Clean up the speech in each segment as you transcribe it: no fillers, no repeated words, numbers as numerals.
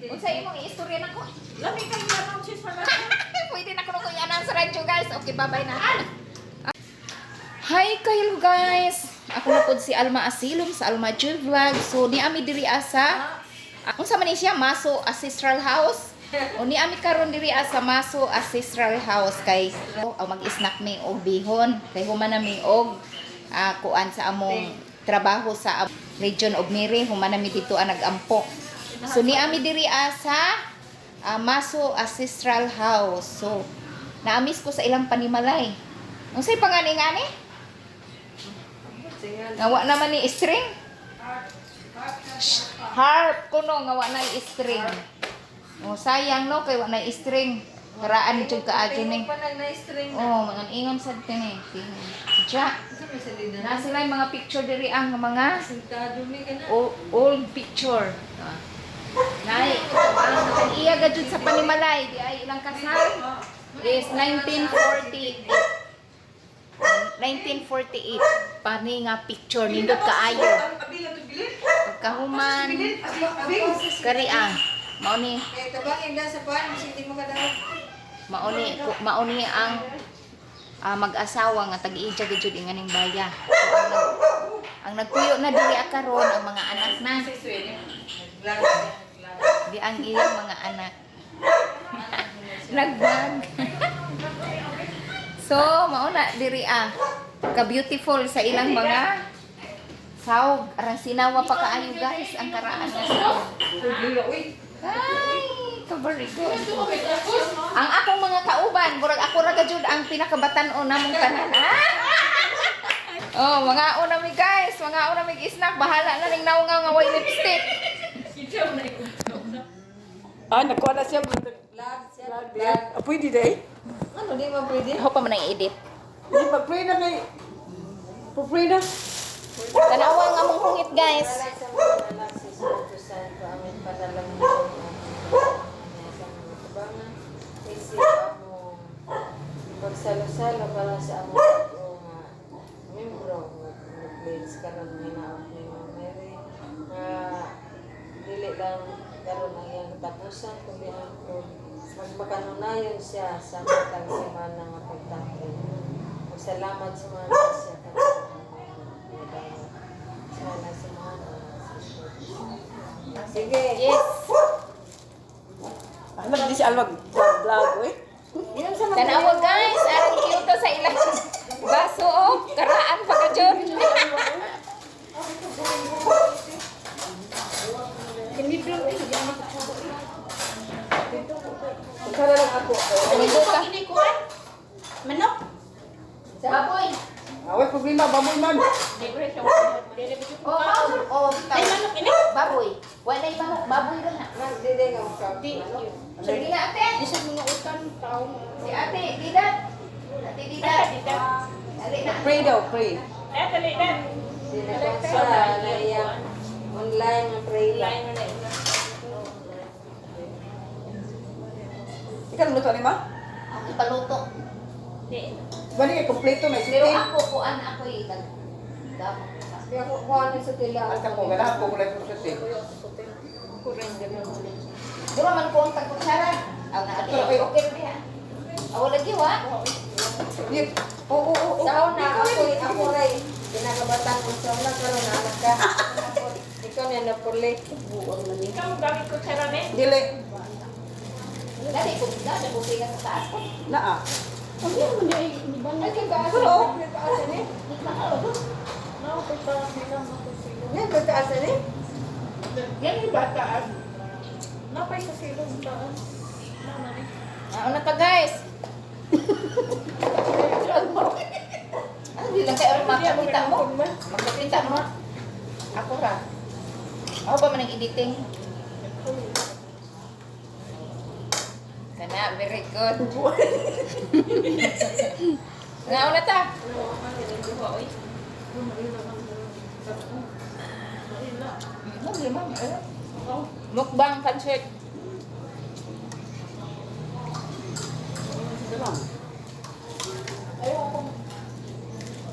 Unsa imong istorya nako? Lami kay nga cheese for Pwede na ko nung i-announce sa radyo, guys. Okay, bye-bye na. Hi kayo, guys! Ako na pod si Alma Asilum sa Alma Joy Vlog. So, ni ami diri asa. Unsa man ni siya? Maso Ancestral House. O ni ami karon diri asa Maso Ancestral House kay o mag-snack mi og bihon kay human na mi og kuan sa among trabaho sa Legion of Mary, human na mi dito ang nagampo. So ni ami diri asa Maso Ancestral House. So naamis ko sa ilang panimalay. Unsay pangani-ngani? Ngawa naman ni string. Shh, harp kuno nga wa na string. Oh, sayang no kay wa na string. Karaan jud kaayo ni. Pa nag na string na. Oh, mga ingon sad kini. Ja, Sa may salida na sila yung mga picture diri ang mga Sentado mi ka na. old picture. Ah. Nay, ang tag-iya ga jud sa panimalay di ay ilang kasal is 1948. 1948 pani nga picture nindot kaayo. Pagkahuman kari ah mao ni Eh, tabangin na sa pan, hindi mo ka daw. mao ni ang mag-asawa nga tag-iya ga jud inganing baya. So, ang nagpuyo na diri karon ang mga anak na. Di ang iyang mga anak. Nag-vlog. So, mao na diri ah. Ka-beautiful sa ilang mga sawg. Arang sinawa pa kaayo, guys, ang karaan nga sawg. Ay, ka-very good. Ang akong mga kauban, murag ako ra ga jud ang pinakabatan-on namong tanan. Ah! Oh, mga una mi guys, mga una mi snack, bahala na ning naungaw nga way lipstick. Ah, nakuha na siya. Vlog siya, vlog. Ah, pwede day? Ano, di mo pwede? Ako pa man ang edit. Di, pag-pray na kay. Pag-pray na. Tanawa nga mong hungit, guys. Alay sa mga anak sa Espiritu Santo, amin panalangin sa mga tabangan. Isip among pagsalo-salo para sa among bag-o nga membro nga nag-pledge karon nga naot ni Ma'am Mary nga dili lang karon ang iyang katapusan kundi hangtod magmakanunayon siya sa matag semana nga pagtapon. Salamat sa mga grasya karon sa mga sa Espiritu Santo. Sige. Yes. Alam, di si Alma vlog, eh. Yan sa Tanawa, guys, arang cute sa ilang baso oh. Karaan pa ka dyan. Sana lang ako. Amigo ka. Manok? Baboy. Away, problema, baboy man. Oh, oh, Ay, manok ini? Baboy. Wala yung manok, baboy ra na. Man, dili nga mo ka. Di. Sige na, ate. Di sa mga utan, tao. Si ate, Didat. Ate Didat. Dali na. Pray daw, pray. Eh, dali na. Di na ko sa na iyang online nga pray lang. Line na na. Ikaw luto ni ma? Ako ipaluto. Di. Bali kay kompleto may Pero suti. ako, kuan ako eh. Damo. Di ako kuha na sa tila. At ako ganahan ko kulay ko suti. Dura man ko ang tagkutsara. Aw na, ate. Okay, okay na diha. Aw lagi wa. Yep. Oo. Sa una, ako ray. Pinakabatan ko sa una, karon na anak ka. Ikaw na napuli. Ikaw gamit ko tsara ne. Dili. Dali ko dali ko siya sa taas ko. Naa. Ay kay ba? Pero, Yan, bataas na ni? Yan yung bataan. Napay sa silong taas. Nauna ta, guys. Ano di lang kayo makakita mo? Makakita mo? Ako ra. Ako pa man ang editing. Kana, very good. Nauna ta. Mukbang concert.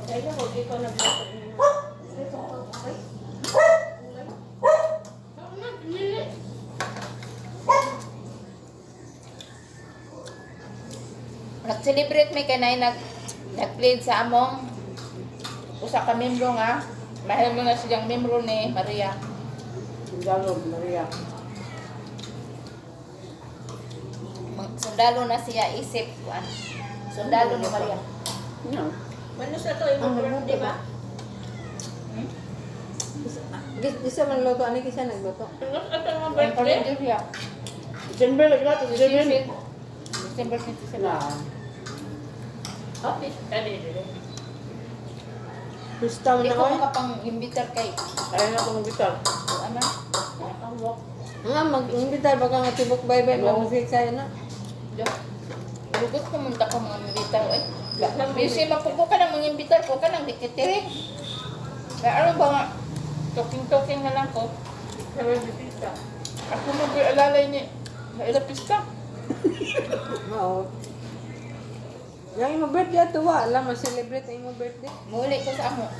Kaya ko, di ko nagluto. Nag-celebrate may kanay nag-pledge sa among Usa ka membro nga. Mahal mo na siyang membro ni Maria. Sundalo, Maria. Sundalo na siya isip kuan. Sundalo ni Maria. No. Manos na to imong birthday ba? Di sa man luto ani kisa nagluto. Manos na to imong Ang birthday. calendar siya. December lagi na, December. December 27. Na. Oh, kani dire. Gusto Hindi na ko ko. makapang imbitar kay Ayaw na akong magbitar. ano. Nga mag-imbitar baka nga tibok bye-bye No. no. Kayo na. Lugot ko munta ko mga imbitar oy. Busy mapuko ka ng mga imbitar ko ka nang dikitiri. Kaya ano ba nga talking-talking na lang ko. Ako mag-alalay ni sa ila pista. Oo. Yang imo birthday ato wa, alam mo celebrate ang imo birthday. Muli ko sa amo.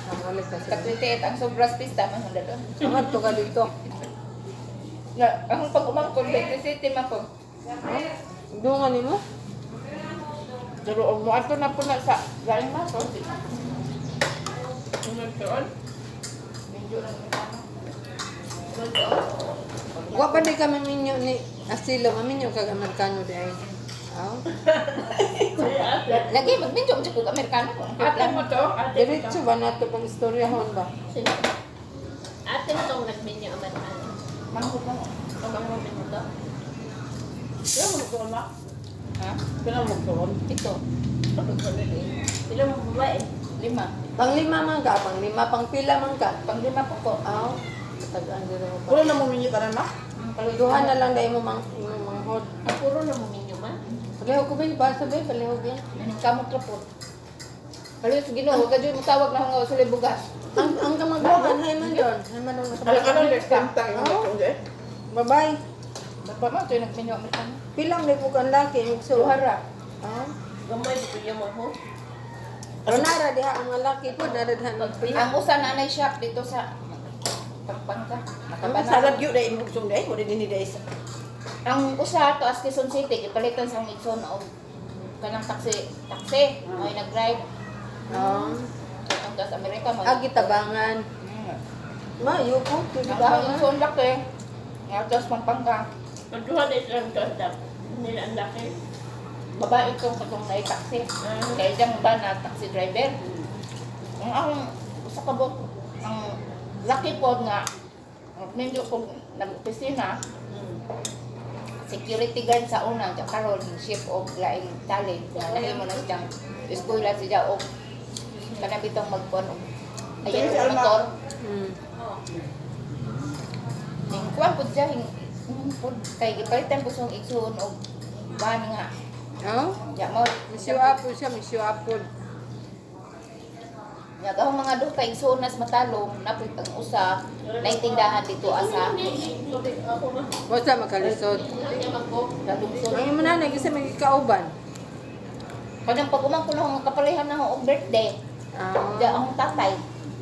Ang ulit ka Ka sa. 28 ang sobras pista man hunda doon. Angat to ka dito. Na, ang pag-umangkon, 27 man ko. Dungan nimo? Pero og moadto na po na sa laing maso. Unod. Wa pa di kami minyo ni asilo, maminyo kag Amerikano di ay. Aw. Lagi magminyo mo kog Amerikano ko. Ate mo to? Ate mo to? Diretso ba nato pang istoryahon ba? Ate mo tong nagminyo Amerikano. Mangkot na mo. Ang mo minyo to. Kaya mo magtuon na? Ha? Kaya mo magtuon? Ito, Pila mo babae? lima. Panglima man ka, panglima, pangpila man ka. Panglima po ko. Aw. Tagaan dito mo pa. Wala na mo minyo tanan na? Duha na lang dahil mo mang imo manghod. Ang puro na mo minyo man. Palihog ko ba yung basa ba? Palihog yan. Anong kamot ra po. Paluyo sa Ginoo, wag ka dyan matawag na hungaw sa bugas. Ang kamagwakan, hay man doon. Hay man doon. Alam ka lang, next time tayo magtuon eh. Bye-bye. Ba mo to nagminyo Amerikano? Pilang may pukan laki, yung so. Duhara. Ah. Gamay ko yung mo. Nara diha ang mga laki po, nara diha nagpila. Ang usa na anay shop dito sa Pampanga. Sa Nakabana. lagyo dahil imong gusto dahil, wala din dahil sa. Ang usa to as Quezon City gipalitan sa Nixon og kanang taxi, taxi, may nag-drive. Ah. Ang tas Amerika mo. Agi tabangan. Mayo po, Ang tabangan. Nixon laki. Nga tas Pampanga. Pagduha na silang to nila ang laki. Babae itong katong na taxi. Kaya diyang ba na taxi driver. Ang usa ka buok ang laki po nga medyo ko nag-opisina Security guard sa una ja karon ship og laing talent na nahimo na siyang eskwela siya og kanang bitong magkuan og ayan Sige, si og Alma. motor. Ning kuan pud siya hing pud kay gipalitan po siyang igsuon og van nga Oh, ja mo misyo apod siya, misyo apod. Nya kahong mga duha kay igsuon nas matalom napit ang usa naintindahan dito asa Ako man. Wasa makalisod. Niya magko. sa lungsod. Ang imo nanay kasi may kauban. Kanang pag umangkon ako kapalihan na ako og birthday. Ah. Diya akong tatay.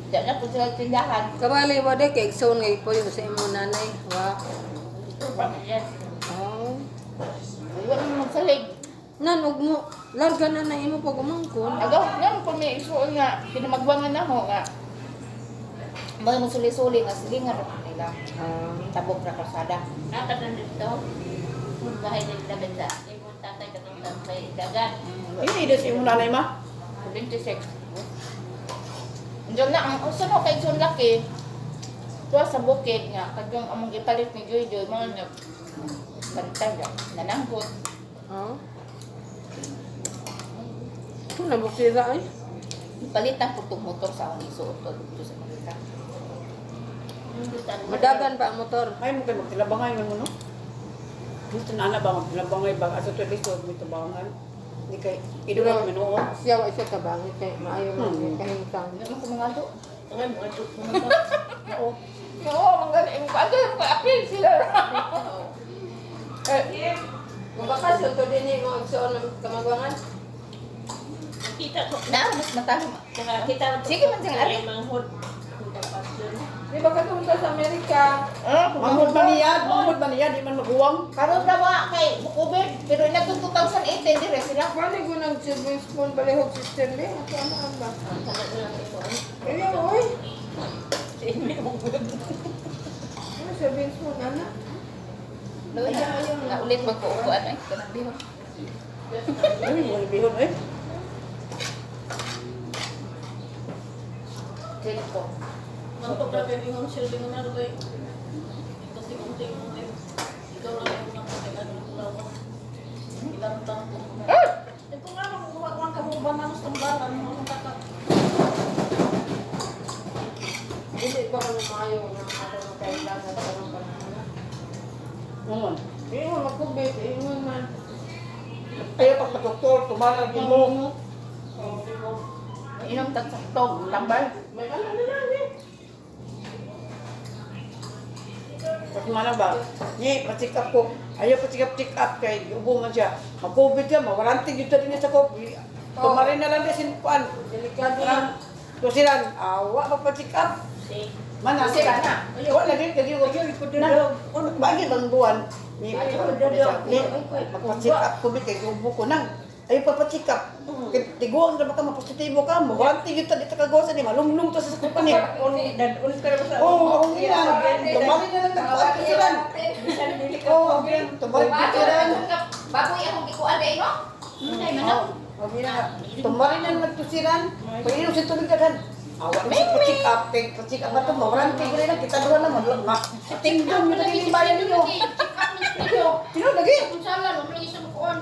Diya na po sila tindahan. Kabali wa de kay igsoon ngay po yung sa imo nanay. Wa. Yes. Oh. Wala mo magsalig. Nan ug mo larga na na imo pag umangkon. Agaw, nga po may isuon nga, kinamagwangan na ho nga. Mga mo suli-suli nga sige nga ra nila. Ah. Tabok ra kalsada. Aka na dito. Kung bahay nila benda. Imong tatay katong may dagat. Hindi dahil sa imong nanay ma. 26. Diyan na, ang usa no kay John Laki, tuwa sa bukid nga, kadyong among gipalit ni Joy Joy, mga nag bantay nga, nananggot. Oh. Kung nabukira ay. Palitan po tong motor sa akong isuot to dito sa Amerika. Madagan pa ang motor. Ay mo kayo magtilabangay man mo no? Gusto na na ba magtilabangay ba? Asa to lisod mo tabangan. Hindi kay idugat man oo. Siya wa siya tabangit kay maayo man kahimtang. Ano man ko mga do? Ang mga tuk mo. Oo. Oo, mga ko, ano yung appeal sila. Eh, Kung bakasyon to din mo igsoon ng kamagwangan. Nakita ko. Na mas matalom. Nakakita ko. Sige man siyang ari. Manghod. Kung bakasyon. Di ba katunta sa Amerika? Ah, Manghod man niya, manghod man niya, di man maguwang. Karon na wa kay COVID, pero inadto 2018 dire sila. Wala ko nang silver spoon balihog sister ni. Ako ano ang ba? Ayaw, oy. Ano silver spoon, ana? Luya, na ulit magkuupuan ay kanang bihon. Ay, wala bihon eh. Check ko. Magpagrabe yung silbi nga na kay unti-unti mo eh. Ikaw lang yung nakakailan ng lawa. Ilang taon ko. Ito nga nung kuha ka mo ba na sa tambalan mo ang tatak. Dili ba ko maayo nga ako ng kailangan sa karong panahon? Ngon. Ingon magkubit, ingon man. Ayaw pag doktor, tumalag mo. Inom tag saktog, tambal. May ano na lang eh. Pag mana ba? Ni, pa-check up ko. Ayaw pa-check up, check up kay ubo man siya. Mag-COVID siya, mawaranti dito din sa COVID. Tumarin na lang din sinupuan. Delikado na. Tusiran, awa pa pa-check up. Mana Tusiran na. Wala lagi kay ko. Na, ono bagi bang buwan. Ni, ni magpa-check up ko bi kay ubo ko nang. Ayaw pa pa-check up. Kay Tiguang na baka mapositibo ka, mawaranti dito dito ka gosa ni malumlum to sa company. Oo, ang ina. Tumarin na lang nagkuan tusiran. Oo, tumarin tusiran. Baboy akong gikuan dai no? Ay, manok. Tumarin na nagtusiran. Pag-inom sa tubig daghan. Awa na siya pa-check up. Kay pa-check up na ito, mawaranti ko rin lang. Kita doon na, ma. Tingdong mo na rin yung bayan ninyo. Check up na ninyo. Sino lagi? Kung sala, wala lagi sa mukuan.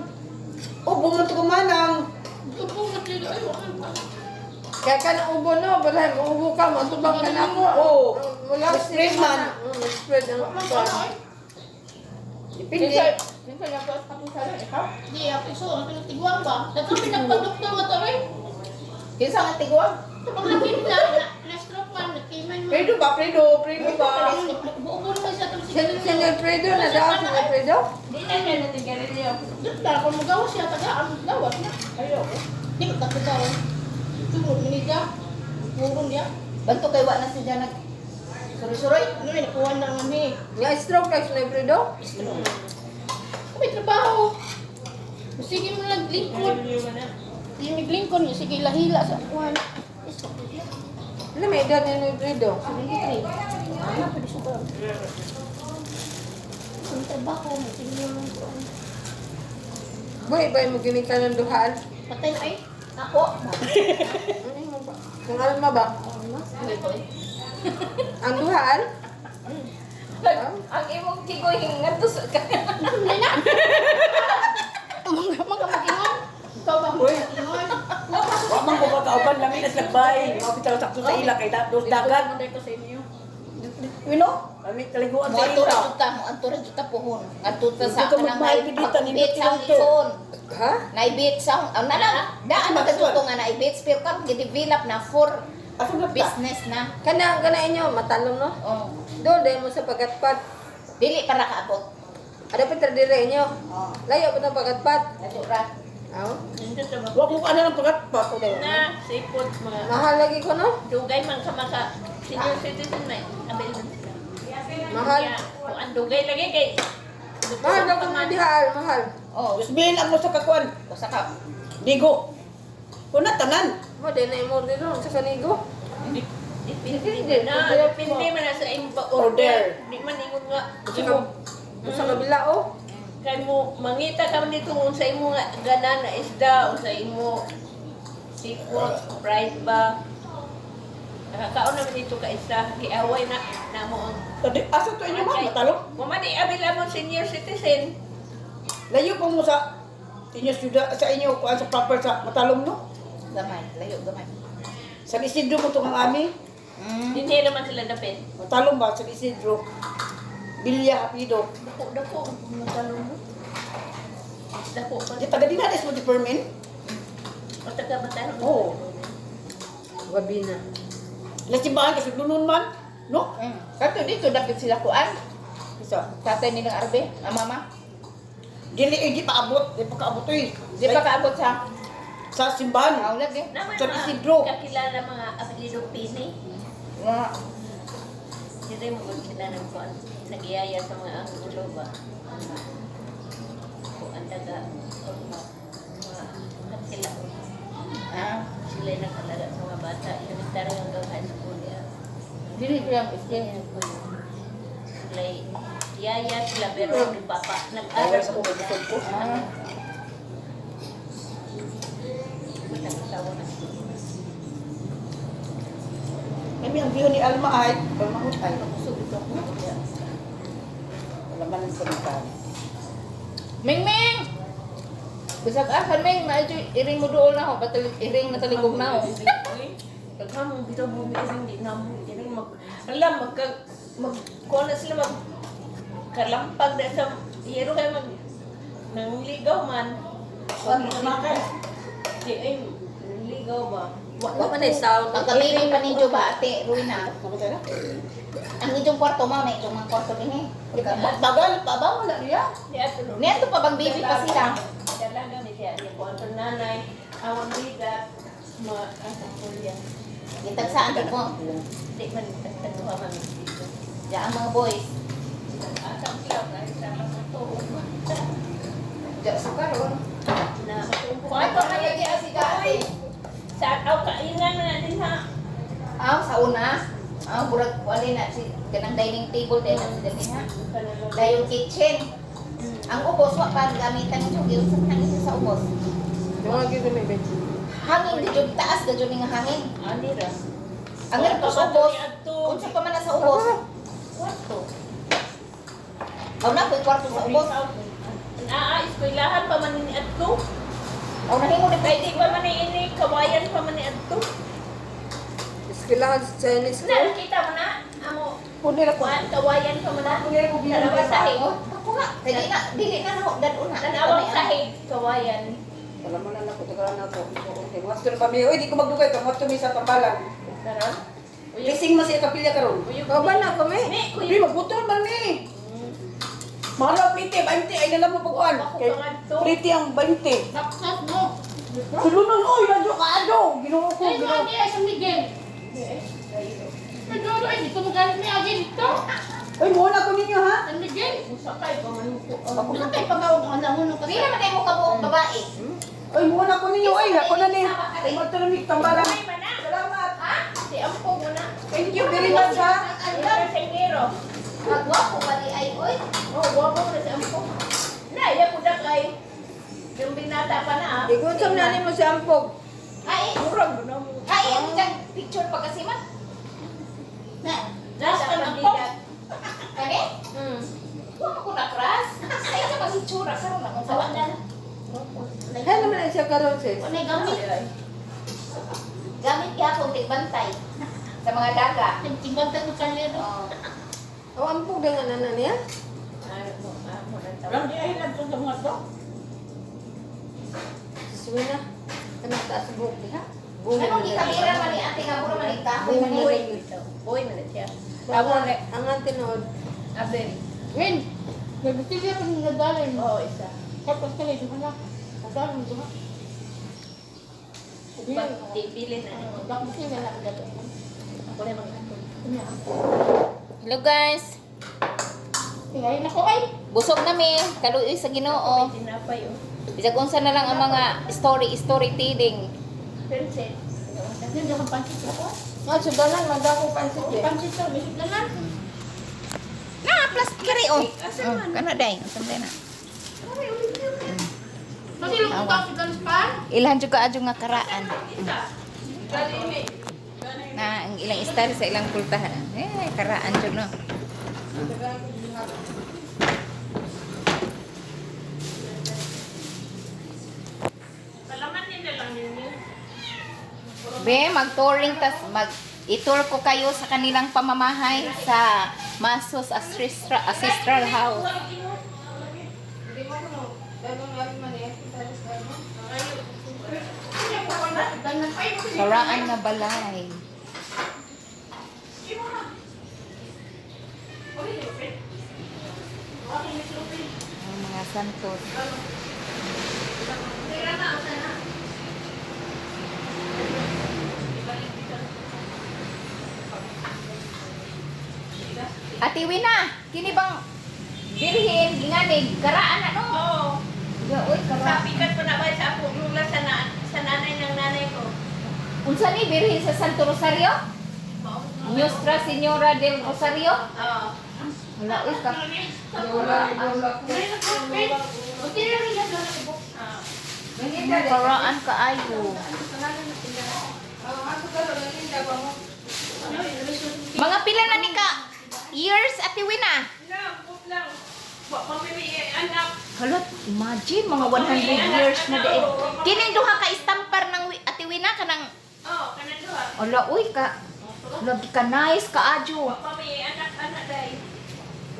Oh, bumunto ko manang. Tubong na dito. Ay, wala. Kaya ka na ubo no, balay mo ubo ka, matubang ka na ako. Oo. Wala Spread man. Spread ang Ano ay? Depende. Kinsa kinsa nga po katong sala ikaw? Di ako iso, ang pinagtiguan ba? Nagkami nagpa-doktor wa to rin. Kinsa nga tiguan? Kapag laki na, na-stroke man, nagkiman man. Predo ba? Predo? Predo ba? Buo naman siya itong Sino si Alfredo? Na daw si Alfredo? Di na siya natigarilyo. Doktor, kung magawa siya, taga, ang gawas na. Ayoko. Di ba tagagawa? Tungod, minida. Puro niya. Banto kay wa na siya nag suroy-suroy. Ano yun, nakuha na nga ni. Nga stroke kay si Alfredo? Kung may trabaho. Sige mo naglingkod. Sige maglingkod, sige lahila sa kuwan. Stroke niya. Ano may edad ni Alfredo? 73. Ah, pwede siya ba? Ang trabaho, sige mo lang kuwan. Boy, bay mo gini ka ng duhaan. Patay na ay. Ako. Ano mo ba? Kung alma ba? Hindi ko eh. Ang duhaan? Ang imong tigoy ngadto sa Hindi na. Mga mga mag-ingon. Ikaw ba mag-ingon? Wa man ko makauban lami na slagbay. Mao bitaw sakto sa ila kay dos dagat. ko sa inyo. Wino? Lami taliguan sa Mo ila. ra jud ta, mo anto ra jud ta pohon. Ngadto ta sa Hindi ka kanang magmahal, pilitan, hindi naibit sa tinanto. lison. Ha? Naibit sa ang na lang. Daan Asa magkatuto nga naibit pero karon gi-develop na for Aso na ta? business na. Kana, kana inyo, matalom no? Oh. Doon, dahil mo sa pagatpat. Dili para kaabot. Ada pa dire inyo. Oh. Layo pa ng pagatpat. Adto ra. Aw. Nindot sa Wa ko ana ng pagatpat. Na, sipot mga Mahal lagi ko no? dugay man ka maka senior citizen may available sila. Mahal. Kaya, kung ang dugay lagi kay Mahal daw kung dihaan, mahal. Oh, Usbil ang mo sa kakuan. usa ka. Digo. Kuna tanan. Mo din na imo din sa kanigo. Depende na, depende man na sa imong Order. pa-order. Di man ingon nga Sa ka sa kabila oh. kay mo mangita ka man dito unsa imo nga gana na isda, unsa imo seafood, fried ba. Nakakaon naman dito ka isa, giaway na namo ang Tadi asa to inyo ma'am matalom? Mo man iabil mo senior citizen. Layo po mo sa inyo syudad sa inyo kuan sa proper sa matalom no. Gamay, layo gamay. San Isidro mo tong ang ami. Dinhi naman sila dapit. Matalom ba San Isidro? Bilya Hapido. Dako dako matalong mo. Dako pa. Di taga dinades mo di permin. O taga matalong. Oo. Gabi na. Lasimbahan kasi lunon man, no? Kato dito dapit sila kuan. Isa. Tatay nilang Arbe, ang mama. Dili eh, di pa abot, di pa kaabot eh. Di pa kaabot sa Sa simbahan. Aw lagi. Naman San mga Isidro. kakilala mga apelyido Pini. Nga. Dito mo gud sila nagkuan, nagyaya sa mga anggulo ba. Kuan taga mga mga sila. Ah, Sila yung nag-alaga sa mga bata. Elementary hanggang high school. Yeah. Dili ko lang iskin. Sila yaya sila pero papa nag-aral Sa ko ko, sila. ko. Ah, Nag-asawa na sila. Kami ang view ni Alma ay, pamahot ay. Wala man ang salita. Ming Ming! Bisag akan Ming, na iring mo dool na ho, batal iring na taligog na ho. Pagkamong bitaw bumi hindi na mo iring mag alam magka mag kuha na sila mag kalampag na sa yero kay mag nangligaw man. Di ay nangligaw ba? Wa man ay sound. Ang kamili pa ninyo ba ate Ruina? Nakita na? Ang inyong kwarto mao na inyong mga kwarto dinhi. Bagal pa ba? Wala niya. Di ato no. Neto pa bang baby pa sila? Dalaga ni siya niya kuha ang nanay awang bigat ma asa ko niya. Gitagsaan di mo. Di man tagtaguha man dito. Diyan ang mga boys. Asa sila kahit sa mga tuo. Diyan sa karon. Na Kuha pa man lagi si ate. Sa aw kainan na din ha. Ah, sa una. Ah, burag wala na si kanang dining table din na si dali ha. Dayon kitchen. Ang ubos wa pa gamitan mo jud sa hangin sa ubos. Duwa gyud may bench. Hangin di jud taas ga jud nga hangin. Ani ra. Ang ngadto sa ubos, unsa pa man na sa ubos? Kwarto. Aw na ko'y kwarto sa ubos. Naa, eskwelahan pa man ni adto. Aw nahimo ni Kay di pa man ni ini kawayan pa man ni adto. Eskwelahan sa Chinese Na kita mo na amo Punira ko. kuan kawayan pa man na. Punira ko bilang. Tanawa sahig. Oh, ako nga. Kay di na dili na naho dad-una. Tanawang sahig kawayan. Wala man na ako, tagalan na ako. Okay, mga na pa mi. Oy, di ko magdugay ka, mga mi sa tambalan. Karon. Gising man siya kapilya karon. Kauban na kami. Ni Di kuya. magbutol man mi. Mahal ang plite, 20 ay nalang mo pagkuan. Ako Kay pa ngadto. plite ang 20. Naksat mo. Sulunon oy, radyo ka ado. Ginoo ko, Ay, Ginoo. ano ay San Miguel. Medyo ay dito mo galit may agi dito. Oy, muuna ko ninyo ha. San Miguel. Musakay pa man ko. Ano kay pagawag ang anak mo kasi? Pila man mo kabuok babae. Oy, muuna ko ninyo oy, ako na ni. Mga na mi tambalan. Ay man na. Salamat. Si ampo mo na. Thank you very much ha. Ang sengero. Magwapo pa di ay oy. Oh, guwapo na si ampo. Na, iya ko na kay yung binata pa na. ah. Igutom na nimo si Ampog. Ay, Murag na mo. ay ang diyang picture pa kasi man. Na, Last Sa ang ampo. pandilat. kani? Wa ko na crush. Ay sa mag-itsura karon akong Sawa sawa. na. Hay naman na siya karon sis. Wala gamit. Gamit gyapon tigbantay sa mga daga. Tigbantay ko kanero. Oh. Aw Ampog da nga nana niya. Ay, mo, ah, mo na tawag. Lang di ay lang sa mga to. Suwi na. Kanang taas buhok diha. Buhok Anong na gikamera man ni ate nga mura man ni kahoy man ni. Boy, boy man na siya. Tawon ang ang tinuod. Abel. Win. May bukilya pa ng nadalay mo. Oo, isa. Tapos ka lang na. Nadalay mo. Pag bibili na. Bak bukilya na ako Ako na mag-atod. Hello guys. Ay, nako ay. Busog na mi, kaluoy sa Ginoo. May tinapay, oh. Bisag unsa na lang ang mga story story telling. Princess. Hindi ako pansit ako. Nga sudanan man dako pansit eh. Pansit to, may sudlanan. Na plus kiri oh. Oh, kana day, unsa day na. Kasi lang ko ka sudlan pa. Ilhan jud ka adyo nga karaan. Na ang ilang style sa ilang kultahan. Eh, karaan jud no. Kalaman nila lang ninyo. Be, mag-touring tas mag i-tour ko kayo sa kanilang pamamahay sa Masos Ancestral House. Karaan nga balay. Ang mga santos. Ate Wina, kini bang birhen ginganig karaan na, no? Oo. Ya, oy, karaan. Sabi ka po na ba sa ako, lula sa, na, sa nanay ng nanay ko. Unsa ni birhen sa Santo Rosario? Nuestra Señora del Rosario? Oo. Wala, oy, ka. Karaan kaayo. Mga pila na ni ka years, Ate Wina? Lang, lang. Wa pa may anak. Hala, imagine mga 100 years na di. Kining duha ka istampar ng Ate Wina kanang Oo, kanan duha. ala uy ka. Lagi ka nice ka adyo. Wa pa may anak anak day.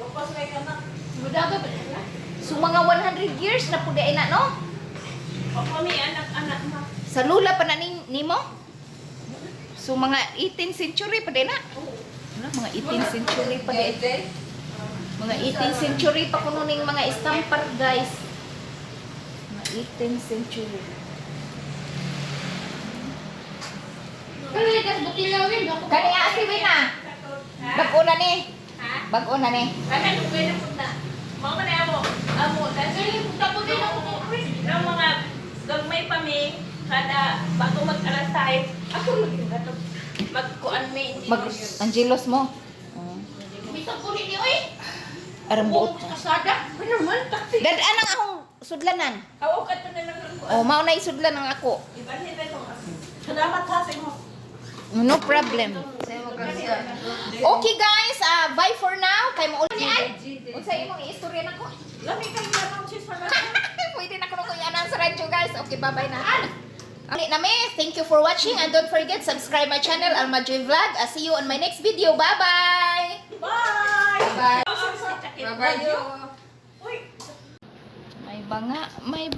Wa pa may anak. Mudaga ba na? So mga 100 years na pud na, no? Wa pa may anak anak ma. Sa lula pa na ni nimo? So mga 18th century pa din na. Wala, mga 18th century pa din. Mga 18th century pa kuno ning mga istampar, guys. Mga 18th century. Kani kas butilawin ako. Kani nga si Wina. Bag-o na ni. Ha? Bag-o na ni. Kanan dugay na pud na. Mao man ay amo. Amo dahil Taputin ako. ng mga gagmay pa mi kada bago mag alas 6 ako mag magkuan mi. Mag Angelos mo. Bisag ko ni oy. Arang buot. Kasada. Ano man taxi. Dadaan ang akong sudlanan. Aw kadto na lang ang kuan. O mao na isudlan ang ako. Ibalhin na ko. Salamat ha sa imo. No problem. Okay guys, bye for now. Kay mo ulit ay. Unsa imong iistorya nako? Lami kay manong sis sa Pwede na kuno ko i-announce sa radyo, guys. Okay, bye-bye na. Ulit na mi. Thank you for watching and don't forget subscribe my channel, Alma Joy Vlog. I see you on my next video. Bye-bye. Bye. Bye. Bye-bye. Uy. May banga, may